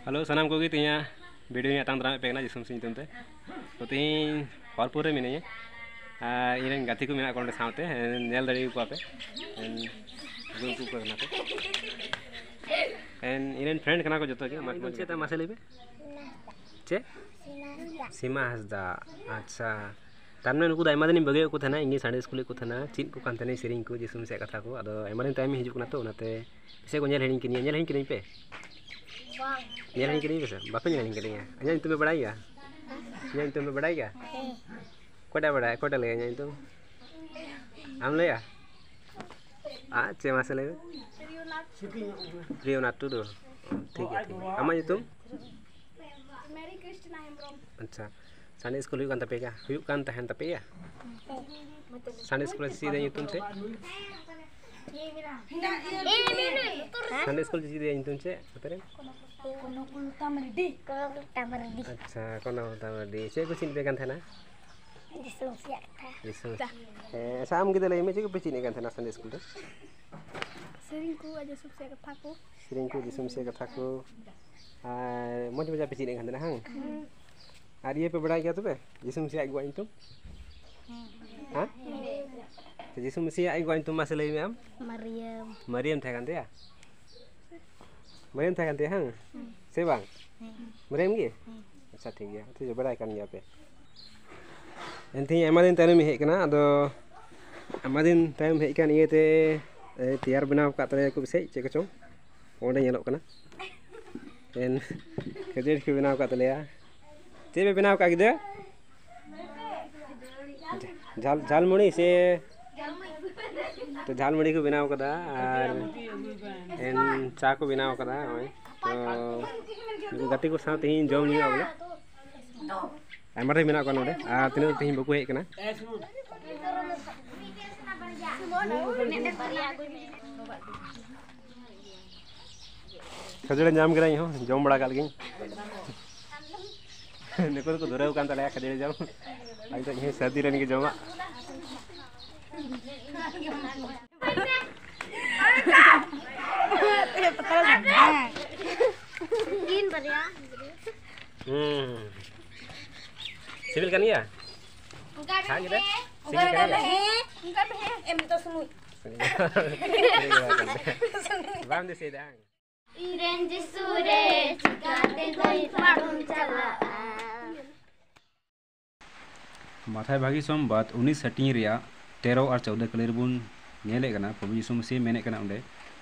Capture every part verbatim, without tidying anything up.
Hello, ᱥᱟᱱᱟᱢ ᱠᱚᱜᱮ ᱛᱮᱦᱮᱧᱟᱜ ᱵᱷᱤᱰᱤᱭᱳᱧ ᱟᱛᱟᱝ ᱫᱟᱨᱟᱢᱮᱫ ᱯᱮ ᱠᱟᱱᱟ ᱡᱤᱥᱩ ᱢᱟᱹᱥᱤ ᱧᱩᱛᱩᱢ ᱛᱮ᱾ ᱛᱚ, ᱛᱮᱦᱮᱧ ᱦᱚᱨᱯᱩᱨ ᱨᱮ ᱢᱤᱱᱟᱹᱧᱟ ᱟᱨ ᱤᱧᱨᱮᱱ ᱜᱟᱛᱮ ᱠᱚ ᱢᱮᱱᱟᱜ ᱠᱚᱣᱟ ᱚᱸᱰᱮ ᱥᱟᱶᱛᱮ, ᱧᱮᱞ ᱫᱟᱲᱮ ᱟᱠᱚᱣᱟ ᱯᱮ᱾ ᱩᱱᱠᱩ ᱠᱚ ᱠᱟᱱᱟ ᱠᱚ᱾ ᱤᱧᱨᱮᱱ ᱯᱷᱨᱮᱱᱰ ᱠᱟᱱᱟ ᱠᱚ ᱡᱚᱛᱚ ᱜᱮ᱾ ᱢᱚᱡᱽ ᱢᱚᱡᱽ ᱪᱮᱫ ᱛᱟᱢ ᱢᱟᱥᱮ ᱞᱟᱹᱭ ᱢᱮ? ᱪᱮᱫ? ᱥᱤᱢᱟ ᱦᱟᱸᱥᱫᱟ᱾ ᱥᱤᱢᱟ ᱦᱟᱸᱥᱫᱟ᱾ ᱟᱪᱪᱷᱟ, ᱛᱟᱨ ᱢᱟᱱᱮ ᱱᱩᱠᱩ ᱫᱚ ᱟᱭᱢᱟ ᱫᱤᱱᱤᱧ ᱵᱟᱹᱜᱤᱭᱟᱫ ᱠᱚ ᱛᱟᱦᱮᱱᱟ, ᱤᱧ ᱜᱮ ᱥᱟᱱᱰᱮ ᱥᱠᱩᱞᱮᱫ ᱠᱚ ᱛᱟᱦᱮᱱᱟ, ᱪᱮᱫ ᱠᱚ ᱠᱟᱱ ᱛᱟᱦᱮᱱᱟ ᱥᱮᱨᱮᱧ ᱠᱚ, ᱡᱤᱥᱩ ᱢᱟᱹᱥᱤᱭᱟᱜ ᱠᱟᱛᱷᱟ ᱠᱚ᱾ ᱟᱫᱚ ᱟᱭᱢᱟ ᱫᱤᱱ ᱛᱟᱭᱚᱢ ᱤᱧ ᱦᱤᱡᱩᱜ ᱠᱟᱱᱟ, ᱛᱚ ᱚᱱᱟᱛᱮ ᱯᱟᱥᱮᱡ ᱠᱚ ᱧᱮᱞ ᱦᱤᱲᱤᱧ ᱠᱤᱫᱤᱧᱟ᱾ ᱧᱮᱞ ᱦᱤᱲᱤᱧ ᱠᱤᱫᱤᱧ ᱯᱮ? ᱵᱟᱝ᱾ ᱧᱮᱞ ᱦᱤᱲᱤᱧ ᱠᱤᱫᱤᱧ ᱯᱮ ᱥᱮ? ᱵᱟᱯᱮ ᱧᱮᱞ ᱦᱤᱲᱤᱧ ᱠᱤᱫᱤᱧᱟ? ᱤᱧᱟᱹᱜ ᱧᱩᱛᱩᱢ ᱯᱮ ᱵᱟᱲᱟᱭ ᱜᱮᱭᱟ? ᱤᱧᱟᱹᱜ ᱧᱩᱛᱩᱢ ᱯᱮ ᱵᱟᱲᱟᱭ ᱜᱮᱭᱟ? ᱦᱮᱸ᱾ ᱚᱠᱚᱭᱴᱟᱜ ᱵᱟᱲᱟᱭ? ᱚᱠᱚᱭᱴᱟᱜ ᱞᱟᱹᱭᱟ ᱤᱧᱟᱹᱜ ᱧᱩᱛᱩᱢ? ᱟᱢ ᱞᱟᱹᱭᱟ? ᱟᱨ ᱪᱮᱫ ᱢᱟᱥᱮ ᱞᱟᱹᱭ ᱢᱮ? ᱯᱨᱤᱭᱚᱱᱟᱛᱷ ᱴᱩᱰᱩ᱾ ᱴᱷᱤᱠ ᱜᱮᱭᱟ, ᱴᱷᱤᱠ ᱜᱮᱭᱟ᱾ ᱟᱢᱟᱜ ᱧᱩᱛᱩᱢ? ᱢᱮᱨᱤ ᱠᱨᱤᱥᱴᱤᱱᱟ ᱦᱮᱢᱵᱨᱚᱢ᱾ ᱟᱪᱪᱷᱟ, ᱥᱟᱱᱰᱮ ᱥᱠᱩᱞ ᱦᱩᱭᱩᱜ ᱠᱟᱱ ᱛᱟᱯᱮ ᱜᱮᱭᱟ? ᱦᱩᱭᱩᱜ ᱠᱟᱱ ᱛᱟᱦᱮᱱ ᱛᱟᱯᱮ ᱜᱮᱭᱟ? ᱥᱟᱱᱰᱮ ᱥᱠᱩᱞ ᱨᱮ ᱪᱮᱫ ᱨᱮᱭᱟᱜ ᱧᱩᱛᱩᱢ ᱪᱮᱫ? ᱥᱟᱱᱰᱮ ᱥᱠᱩᱞ ᱪᱮᱫ ᱨᱮᱭᱟᱜ ᱧᱩᱛᱩᱢ ᱪᱮᱫ ᱟᱯᱮ ᱨᱮᱱ? ᱠᱚᱱᱚᱠᱩᱞ ᱛᱟᱢᱨᱰᱤ᱾ ᱠᱚᱱᱚᱠᱩᱞ ᱛᱟᱢᱨᱰᱤ᱾ ᱟᱪᱪᱷᱟ, ᱠᱚᱱᱚᱠᱩᱞ ᱛᱟᱢᱨᱰᱤ᱾ ᱪᱮᱫ ᱠᱚ ᱪᱮᱫ ᱯᱮ ᱠᱟᱱ ᱛᱟᱦᱮᱱᱟ? ᱡᱤᱥᱩ ᱢᱟᱹᱥᱤᱭᱟᱜ ᱠᱟᱛᱷᱟ᱾ ᱡᱤᱥᱩ ᱢᱟᱹᱥᱤ-, ᱦᱮᱸ, ᱟᱪᱪᱷᱟ, ᱟᱢ ᱜᱤᱫᱽᱨᱟᱹ ᱞᱟᱹᱭ ᱢᱮ, ᱪᱮᱫ ᱠᱚᱯᱮ ᱪᱮᱫ ᱮᱫ ᱠᱟᱱ ᱛᱟᱦᱮᱱᱟ ᱥᱟᱱᱰᱮ ᱥᱠᱩᱞ ᱨᱮ? ᱥᱮᱨᱮᱧ ᱠᱚ ᱟᱨ ᱡᱤᱥᱩ ᱢᱟᱹᱥᱤᱭᱟᱜ ᱠᱟᱛᱷᱟ ᱠᱚ᱾ ᱥᱮᱨᱮᱧ ᱠᱚ, ᱡᱤᱥᱩ ᱢᱟᱹᱥᱤᱭᱟᱜ ᱠᱟᱛᱷᱟ ᱠᱚ, ᱟᱨ ᱢᱚᱡᱽ ᱢᱚᱡᱟᱜ ᱯᱮ ᱪᱮᱫ ᱮᱫ ᱠᱟᱱ ᱛᱟᱦᱮᱱᱟ, ᱦᱟᱝ? ᱦᱩᱸ᱾ ᱟᱨ ᱤᱭᱟᱹ ᱯᱮ ᱵᱟᱲᱟᱭ ᱜᱮᱭᱟ ᱛᱚᱵᱮ ᱡᱤᱥᱩ ᱢᱟᱹᱥᱤᱭᱟᱜ ᱟᱡ ᱜᱚᱜᱚᱣᱟᱜ ᱧᱩᱛᱩᱢ? ᱦᱮᱸ? ᱛᱚ ᱡᱤᱥᱩ ᱢᱟᱹᱥᱤᱭᱟᱜ ᱟᱡ ᱜᱚᱜᱚᱣᱟᱜ ᱧᱩᱛᱩᱢ ᱢᱟᱥᱮ ᱞᱟᱹᱭ ᱢᱮ ᱟᱢ᱾ ᱢᱟᱨᱤᱭᱟᱢ᱾ ᱢᱟᱨᱤᱭᱟᱢ ᱛᱟᱦᱮᱸ ᱠᱟᱱ ᱛᱟᱭᱟ? ᱢᱟᱨᱤᱭᱟᱢ ᱛᱟᱦᱮᱸ ᱠᱟᱱ ᱛᱟᱭᱟ, ᱦᱟᱝ? ᱦᱮᱸ᱾ ᱥᱮ ᱵᱟᱝ? ᱦᱮᱸ᱾ ᱢᱟᱨᱤᱭᱟᱢ ᱜᱮ? ᱦᱮᱸ᱾ ᱟᱪᱪᱷᱟ, ᱴᱷᱤᱠ ᱜᱮᱭᱟ, ᱴᱷᱤᱠ ᱜᱮᱭᱟ, ᱵᱟᱲᱟᱭ ᱠᱟᱱ ᱜᱮᱭᱟ ᱯᱮ᱾ ᱮᱱᱛᱮ ᱟᱭᱢᱟ ᱫᱤᱱ ᱛᱟᱭᱱᱚᱢ ᱦᱮᱡ ᱠᱟᱱᱟ, ᱟᱫᱚ ᱟᱭᱢᱟ ᱫᱤᱱ ᱛᱟᱭᱚᱢ ᱦᱮᱡ ᱠᱟᱱ ᱤᱭᱟᱹᱛᱮ, ᱮ, ᱛᱮᱭᱟᱨ ᱵᱮᱱᱟᱣ ᱟᱠᱟᱫ ᱛᱟᱞᱮᱭᱟ ᱠᱚ ᱯᱟᱥᱮᱡ, ᱪᱮᱫ ᱠᱚᱪᱚᱝ ᱚᱸᱰᱮ ᱧᱮᱞᱚᱜ ᱠᱟᱱᱟ᱾ ᱮᱱ ᱠᱷᱟᱹᱡᱟᱹᱲᱤ ᱠᱚ ᱵᱮᱱᱟᱣ ᱟᱠᱟᱫ ᱛᱟᱞᱮᱭᱟ᱾ ᱪᱮᱫ ᱯᱮ ᱵᱮᱱᱟᱣ ᱟᱠᱟᱫ ᱜᱤᱫᱽᱨᱟᱹ? ᱡᱷᱟᱞ, ᱡᱷᱟᱞᱢᱩᱲᱤ ᱥᱮ? ᱛᱚ, ᱡᱷᱟᱞᱢᱩᱲᱤ ᱠᱚ ᱵᱮᱱᱟᱣ ᱠᱟᱫᱟ ᱟᱨ ᱮᱱ ᱪᱟ ᱠᱚ ᱵᱮᱱᱟᱣ ᱠᱟᱫᱟ᱾ ᱱᱚᱜᱼᱚᱭ ᱛᱚ, ᱩᱱᱠᱩ ᱜᱟᱛᱮ ᱠᱚ ᱥᱟᱶ ᱛᱮᱦᱮᱧ ᱡᱚᱢ ᱧᱩᱭᱟ ᱵᱚᱞᱮ᱾ ᱟᱭᱢᱟ ᱰᱷᱮᱨ ᱢᱮᱱᱟᱜ ᱠᱚᱣᱟ ᱱᱚᱰᱮ, ᱟᱨ ᱛᱤᱱᱟᱹᱜ ᱛᱮᱦᱮᱧ ᱵᱟᱠᱚ ᱦᱮᱡ ᱠᱟᱱᱟ᱾ ᱠᱷᱟᱹᱡᱟᱹᱲᱤ ᱧᱟᱢ ᱠᱮᱫᱟ, ᱤᱧ ᱦᱚᱸ ᱡᱚᱢ ᱵᱟᱲᱟ ᱠᱟᱜ ᱞᱮᱜᱤᱧ᱾ ᱱᱩᱠᱩ ᱫᱚᱠᱚ ᱫᱷᱩᱨᱟᱹᱣ ᱠᱟᱱ ᱛᱟᱞᱮᱭᱟ ᱠᱷᱟᱹᱡᱟᱹᱲᱤ ᱡᱚᱢ᱾ ᱟᱨ ᱱᱤᱛᱚᱜ ᱤᱧ ᱦᱚᱸ ᱥᱟᱹᱨᱫᱤ ᱞᱮᱱ ᱜᱮ ᱡᱚᱢᱟᱜ᱾ ᱦᱩᱸ᱾ ᱥᱤᱵᱤᱞ ᱠᱟᱱ ᱜᱮᱭᱟ? ᱚᱱᱠᱟ ᱜᱮ ᱠᱷᱟᱱ ᱜᱮ ᱦᱮᱸ, ᱥᱤᱵᱤᱞ ᱚᱱᱠᱟ ᱠᱟᱱ ᱜᱮ ᱜᱮᱭᱟ? ᱦᱮᱸ, ᱚᱱᱠᱟ ᱜᱮ ᱦᱮᱸ, ᱮᱢ ᱫᱚ ᱥᱩᱱᱩᱡ᱾ ᱵᱟᱢ ᱫᱤᱥᱟᱹᱭᱮᱫᱟ ᱵᱟᱝ? ᱤᱧ ᱨᱮᱱ ᱡᱤᱥᱩ ᱨᱮ, ᱪᱤᱠᱟᱹᱛᱮ ᱫᱚᱧ ᱯᱟᱨᱚᱢ ᱪᱟᱞᱟᱜᱼᱟ? ᱢᱟᱛᱷᱟᱭ ᱵᱷᱟᱹᱜᱤ ᱥᱚᱢᱵᱟᱫ ᱩᱱᱤᱥ ᱦᱟᱹᱴᱤᱧ ᱨᱮᱭᱟᱜ ᱛᱮᱨᱚ ᱟᱨ ᱪᱳᱣᱫᱚ ᱠᱟᱹᱞᱤ ᱨᱮᱵᱚᱱ ᱧᱮᱞᱮᱫ ᱠᱟᱱᱟ, ᱯᱨᱚᱵᱷᱩ ᱭᱤᱥᱩ ᱢᱟᱹᱥᱤᱦ ᱢᱮᱱᱮᱫ ᱠᱟᱱᱟ ᱚᱸᱰᱮ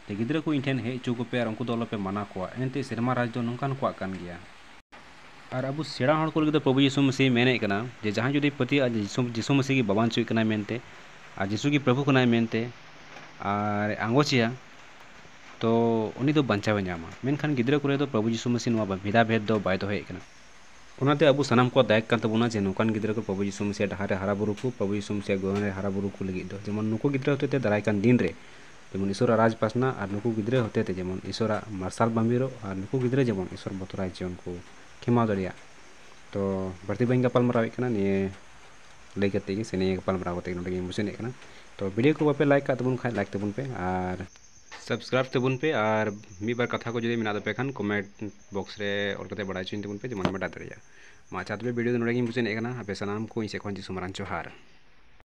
ᱡᱮ, "ᱜᱤᱫᱽᱨᱟᱹ ᱠᱚ ᱤᱧ ᱴᱷᱮᱱ ᱦᱮᱡ ᱦᱚᱪᱚ ᱠᱚᱯᱮ ᱟᱨ ᱩᱱᱠᱩ ᱫᱚ ᱟᱞᱚᱯᱮ ᱢᱟᱱᱟ ᱠᱚᱣᱟ, ᱮᱱᱛᱮ ᱥᱮᱨᱢᱟ ᱨᱟᱡᱽ ᱫᱚ ᱱᱚᱝᱠᱟᱱ ᱠᱚᱣᱟᱜ ᱠᱟᱱ ᱜᱮᱭᱟ᱾" ᱟᱨ ᱟᱵᱚ ᱥᱮᱬᱟ ᱦᱚᱲ ᱠᱚ ᱞᱟᱹᱜᱤᱫ ᱫᱚ ᱯᱨᱚᱵᱷᱩ ᱭᱤᱥᱩ ᱢᱟᱹᱥᱤᱦ ᱢᱮᱱᱮᱫ ᱠᱟᱱᱟ ᱡᱮ, ᱡᱟᱦᱟᱸᱭ ᱡᱩᱫᱤ ᱯᱟᱹᱛᱭᱟᱹᱜᱼᱟ ᱡᱮ ᱡᱤᱥᱩ, ᱡᱤᱥᱩ ᱢᱟᱹᱥᱤᱦ ᱜᱮ ᱵᱟᱧᱪᱟᱣᱤᱡ ᱠᱟᱱᱟᱭ ᱢᱮᱱᱛᱮ, ᱟᱨ ᱡᱤᱥᱩ ᱜᱮ ᱯᱨᱚᱵᱷᱩ ᱠᱟᱱᱟᱭ ᱢᱮᱱᱛᱮ, ᱟᱨ ᱟᱸᱜᱚᱪᱮᱭᱟ, ᱛᱚ ᱩᱱᱤ ᱫᱚ ᱵᱟᱧᱪᱟᱣᱮ ᱧᱟᱢᱟ᱾ ᱢᱮᱱᱠᱷᱟᱱ ᱜᱤᱫᱽᱨᱟᱹ ᱠᱚᱨᱮ ᱫᱚ ᱯᱨᱚᱵᱷᱩ ᱡᱤᱥᱩ ᱢᱟᱹᱥᱤᱦ ᱱᱚᱣᱟ ᱵᱷᱮᱫᱟ ᱵᱷᱮᱫ ᱫᱚ ᱵᱟᱭ ᱫᱚᱦᱚᱭᱮᱫ ᱠᱟᱱᱟ᱾ ᱚᱱᱟᱛᱮ ᱟᱵᱚ ᱥᱟᱱᱟᱢ ᱠᱚᱣᱟᱜ ᱫᱟᱭ ᱠᱟᱱ ᱛᱟᱵᱚᱱᱟ ᱡᱮ ᱱᱚᱝᱠᱟᱱ ᱜᱤᱫᱽᱨᱟᱹ ᱠᱚ ᱯᱨᱚᱵᱷᱩ ᱡᱤᱥᱩ ᱢᱟᱹᱥᱤᱦ ᱰᱟᱦᱟᱨ ᱨᱮ ᱦᱟᱨᱟ ᱵᱩᱨᱩ ᱠᱚ, ᱯᱨᱚᱵᱷᱩ ᱡᱤᱥᱩ ᱢᱟᱹᱥᱤᱦ ᱜᱚᱲᱦᱚᱱ ᱨᱮ ᱦᱟᱨᱟ ᱵᱩᱨᱩ ᱠᱚ ᱞᱟᱹᱜᱤᱫ ᱫᱚ, ᱡᱮᱢᱚᱱ ᱱᱩᱠᱩ ᱜᱤᱫᱽᱨᱟᱹ ᱦᱚᱛᱮᱛᱮ ᱫᱟᱨᱟᱭ ᱠᱟᱱ ᱫᱤᱱ ᱨᱮ ᱡᱮᱢᱚᱱ ᱤᱥᱚᱨᱟᱜ ᱨᱟᱡᱽ ᱯᱟᱥᱱᱟᱜ ᱟᱨ ᱱᱩᱠᱩ ᱜᱤᱫᱽᱨᱟᱹ ᱦᱚᱛᱮᱛᱮ ᱡᱮᱢᱚᱱ ᱤᱥᱚᱨᱟᱜ ᱢᱟᱨᱥᱟᱞ ᱵᱟᱢᱵᱤᱨᱚᱜ ᱟᱨ ᱱᱩᱠᱩ ᱜᱤᱫᱽᱨᱟᱹ ᱡᱮᱢᱚᱱ ᱤᱥᱚᱨ ᱵᱚᱛᱚᱨᱟᱭ ᱡᱤᱭᱚᱱ ᱠᱚ ᱠᱷᱮᱢᱟᱣ ᱫᱟᱲᱮᱭᱟᱜ᱾ ᱛᱚ ᱵᱟᱹᱲᱛᱤ ᱵᱟᱹᱧ ᱜᱟᱯᱟᱞ ᱢᱟᱨᱟᱣᱮᱫ ᱠᱟᱱᱟ, ᱱᱤᱭᱟᱹ ᱞᱟᱹᱭ ᱠᱟᱛᱮ ᱜᱮ ᱥᱮ ᱱᱤᱭᱟᱹ ᱜᱟᱯᱟᱞ ᱢᱟᱨᱟᱣ ᱠᱟᱛᱮ ᱜᱮ ᱱᱚᱰᱮ ᱜᱮᱧ ᱢᱩᱪᱟᱹᱫᱮᱫ ᱠᱟᱱᱟ᱾ ᱛᱚ ᱵᱷᱤᱰᱤᱭᱳ ᱠᱚ ᱵᱟᱯᱮ ᱞᱟᱭᱤᱠ ᱠᱟᱜ ᱛᱟᱵᱚᱱ ᱠᱷᱟᱡ ᱞᱟᱭᱤᱠ ᱛᱟᱵᱚᱱ ᱯᱮ ᱟᱨ ᱥᱟᱵᱥᱠᱨᱟᱭᱤᱵ ᱛᱟᱵᱚᱱ ᱯᱮ ᱟᱨ ᱢᱤᱫ ᱵᱟᱨ ᱠᱟᱛᱷᱟ ᱠᱚ ᱡᱩᱫᱤ ᱢᱮᱱᱟᱜ ᱛᱟᱯᱮ ᱠᱷᱟᱱ ᱠᱚᱢᱮᱱᱴ ᱵᱚᱠᱥ ᱨᱮ ᱚᱞ ᱠᱟᱛᱮ ᱵᱟᱲᱟᱭ ᱦᱚᱪᱚᱧ ᱛᱟᱵᱚᱱ ᱯᱮ, ᱡᱮᱢᱚᱱ ᱵᱟᱰᱟᱭ ᱫᱟᱲᱮᱭᱟᱜᱼᱟ᱾ ᱢᱟ ᱟᱪᱪᱷᱟ, ᱛᱚᱵᱮ ᱵᱷᱤᱰᱤᱭᱳ ᱫᱚ ᱱᱚᱰᱮ ᱜᱮᱧ ᱢᱩᱪᱟᱹᱫᱮᱫ ᱠᱟᱱᱟ᱾ ᱟᱯᱮ ᱥᱟᱱᱟᱢ ᱠᱚ ᱤᱧ ᱥᱮᱫ ᱠᱷᱚᱱ ᱡᱤᱥᱩ ᱢᱟᱨᱟᱝ ᱡᱚᱦᱟᱨ᱾